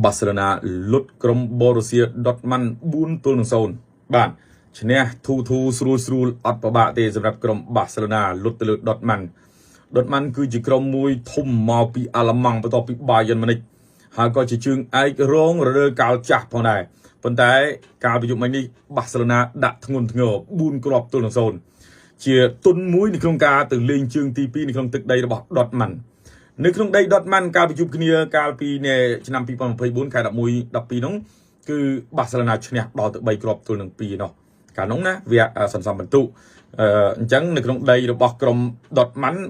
បាសេឡូណាលុតក្រុមបូរុស្ស៊ីដតម៉ាន់4-0បាទឈ្នះធូធូស្រួលស្រួលអត់ពិបាកទេសម្រាប់ក្រុមបាសេឡូណាលុតទៅលើដតម៉ាន់ដតម៉ាន់គឺជាក្រុមមួយធំមកពីអាល្លឺម៉ង់បន្ទាប់ពីបាយ័នម៉ូនិចហើយក៏ជាជើងឯករងរដូវកាលចាស់ផងដែរប៉ុន្តែកាលពីយប់មិញនេះបាសេឡូណាដាក់ធ្ងន់ធ្ងរ4គ្រាប់ទល់នឹង0ជាទុនមួយនៅក្នុងការទៅលេងជើងទី2នៅក្នុងទឹកដីរបស់ដតម៉ាន់នៅក្នុងដីដតម៉ាន់កាលពីជួបគ្នាកាលពីឆ្នាំ2024ខែ11 12នោះគឺបាសេឡូណាឈ្នះដល់ទៅ3គ្រាប់ទល់នឹង2នោះកាលនោះណាវាសន្សំបន្ទុអញ្ចឹងនៅក្នុងដីរបស់ក្រុមដតម៉ាន់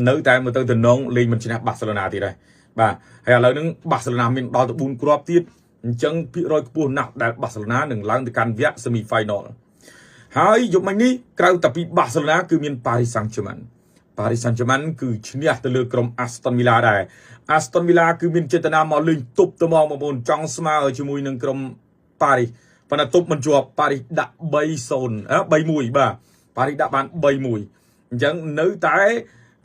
នៅតែមើលទៅតំណងលេងមិនឈ្នះបាសេឡូណាទៀតដែរបាទហើយឥឡូវហ្នឹងបាសេឡូណាមានដល់ទៅ4គ្រាប់ទៀតអញ្ចឹងភាគរយខ្ពស់ណាស់ដែលបាសេឡូណានឹងឡើងទៅកាន់វគ្គ semi final ហើយយប់មិញនេះក្រៅតែពីបាសេឡូណាគឺមានប៉ារីសសាំងហ្សឺម៉ាន់ប៉ារីសសាំងហ្សឺម៉ាន់គឺឈ្នះទៅលើក្រុមអាស្តុនវីឡាដែរអាស្តុនវីឡាគឺមានចេតនាមកលេងទប់ទៅមកបងប្អូនចង់ស្មើជាមួយនឹងក្រុមប៉ារីសប៉ុន្តែទប់មិនជាប់ប៉ារីសដាក់3-0 3-1បាទប៉ារីសដាក់បាន3-1អញ្ចឹងនៅតែ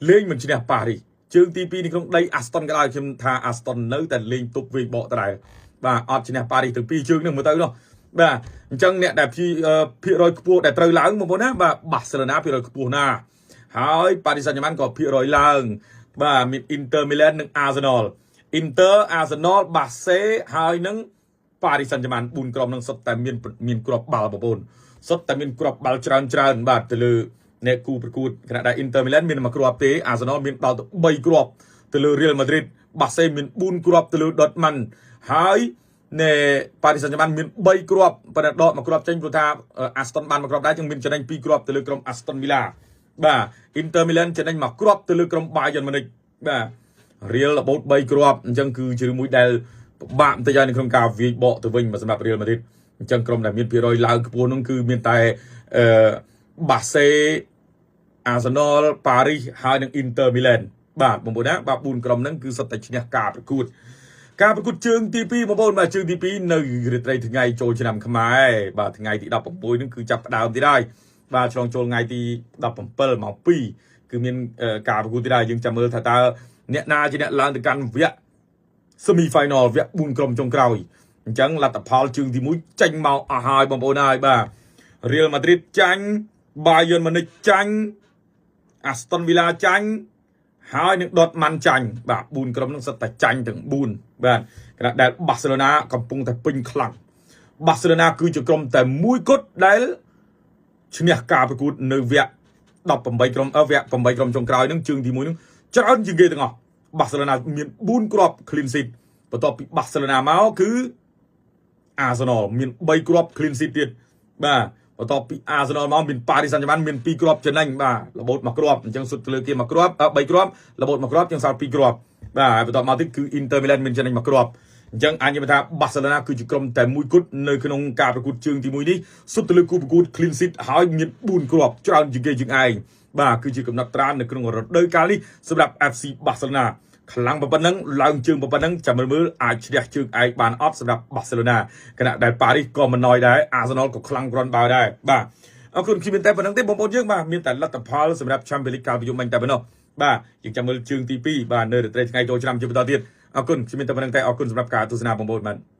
លេងមិនឈ្នះប៉ារីសជើងទី2នៅក្នុងដីអាស្តុនក៏ដោយខ្ញុំថាអាស្តុននៅតែលេងទប់វិញបកដដែលបាទអត់ឈ្នះប៉ារីសទាំងពីរជើងនឹងមើលទៅនោះបាទអញ្ចឹងអ្នកដែលភាគរយខ្ពស់ដែលត្រូវឡើងបងប្អូនណាបាទបាសេឡូណាភាគរយខ្ពស់ណាស់ហើយប៉ារីសសាំងហ្សឺម៉ាន់ក៏ភាគរយឡើងបាទមាន Inter Milan និង Arsenal Inter Arsenal បាសេហើយនឹងប៉ារីសសាំងហ្សឺម៉ាន់4ក្រុមនឹងសុទ្ធតែមានគ្រាប់បាល់បងប្អូនសុទ្ធតែមានគ្រាប់បាល់ច្រើនច្រើនបាទទៅលើអ្នកគូប្រកួតខណៈដែល Inter Milan មានមួយគ្រាប់ទេ Arsenal មានដល់ទៅ3គ្រាប់ទៅលើ Real Madrid បាសេមាន4គ្រាប់ទៅលើ Dortmund ហើយណែប៉ារីសសាំងហ្សឺម៉ាន់មាន3គ្រាប់ប៉ុន្តែដកមួយគ្រាប់ចេញព្រោះថា Aston បានមួយគ្រាប់ដែរចឹងមានចំណេញ2គ្រាប់ទៅលើក្រុម Aston Villa បាទ Inter Milan ចំណេញមួយគ្រាប់ទៅលើក្រុម Bayern Munich បាទ Real របូត3គ្រាប់អញ្ចឹងគឺជារឿងមួយដែលពិបាកបន្តិចហើយនៅក្នុងការវាយបកទៅវិញសម្រាប់ Real Madrid អញ្ចឹងក្រុមដែលមានភាគរយឡើងខ្ពស់នោះគឺមានតែអឺបាសេ Arsenal Paris ហើយនិង Inter Milan បាទបងប្អូនណាបាទ4ក្រុមហ្នឹងគឺសុទ្ធតែឈ្នះការប្រកួតការប្រកួតជើងទី2បងប្អូនបាទជើងទី2នៅរាត្រីថ្ងៃចូលឆ្នាំខ្មែរបាទថ្ងៃទី16ហ្នឹងគឺចាប់ផ្ដើមទៀតហើយបាទឆ្លងចូលថ្ងៃទី17ម៉ោង2គឺមានការប្រកួតទៀតហើយយើងចាំមើលថាតើអ្នកណាជាអ្នកឡើងទៅកាន់វគ្គ semi final វគ្គ4ក្រុមចុងក្រោយអញ្ចឹងលទ្ធផលជើងទី1ចេញមកអស់ហើយបងប្អូនហើយបាទ Real Madrid ចាញ់ Bayern Munich ចាញ់ Aston Villa ចាញ់ហើយនឹងដតម៉ាន់ចាញ់បាទ4ក្រុមនឹងសុទ្ធតែចាញ់ទាំង4បាទខណៈដែលបាសេឡូណាកំពុងតែពេញខ្លាំងបាសេឡូណាគឺជាក្រុមតែមួយគត់ដែលឈ្នះការប្រកួតនៅវគ្គ18ក្រុមវគ្គ8ក្រុមចុងក្រោយនឹងជើងទី1នឹងច្រើនជាងគេទាំងអស់បាសេឡូណាមាន4គ្រាប់ clean sheet បន្ទាប់ពីបាសេឡូណាមកគឺអាសនលមាន3គ្រាប់ clean sheet ទៀតបាទបន្ទាប់ពីអាសនលមកមានប៉ារីសសាំងហ្សឺម៉ាន់មាន2គ្រាប់ចំណេញបាទរបូតមួយគ្រាប់អញ្ចឹងសុទ្ធទៅលើគេមួយគ្រាប់3គ្រាប់របូតមួយគ្រាប់ជាងសល់2គ្រាប់បាទហើយបន្ទាប់មកទៀតគឺ Inter Milan មានចំណេញមួយគ្រាប់អញ្ចឹងអាចនិយាយថាបាសេឡូណាគឺជាក្រុមតែមួយគត់នៅក្នុងការប្រកួតជើងទី1នេះសុទ្ធទៅលើគូប្រកួត clean sheet ហើយមាន4គ្រាប់ច្រើនជាងគេជាងឯងបាទគឺជាកំណត់ត្រានៅក្នុងរដូវកាលនេះសម្រាប់ FC បាសេឡូណាខ្លាំងប៉ុណ្ណឹងឡើងជើងប៉ុណ្ណឹងចាំមើលអាចឈ្នះជើងឯកបានអត់សម្រាប់បាសេឡូណាខណៈដែលប៉ារីសក៏មិនណយដែរអាសនលក៏ខ្លាំងគ្រាន់បើដែរបាទអរគុណខ្ញុំមានតែប៉ុណ្្នឹងទេបងប្អូនយើងបាទមានតែលទ្ធផលសម្រាប់ Champions League កាលពីយប់មិញតែប៉ុណ្ណោះបាទយើងចាំមើលជើងទី2បាទនៅរាត្រីថ្ងៃចូលឆ្នាំជាបន្តទៀតអរគុណខ្ញុំមានតែប៉ុណ្្នឹងតែអរគុណសម្រាប់ការទស្សនាបងប្អូនបាទ។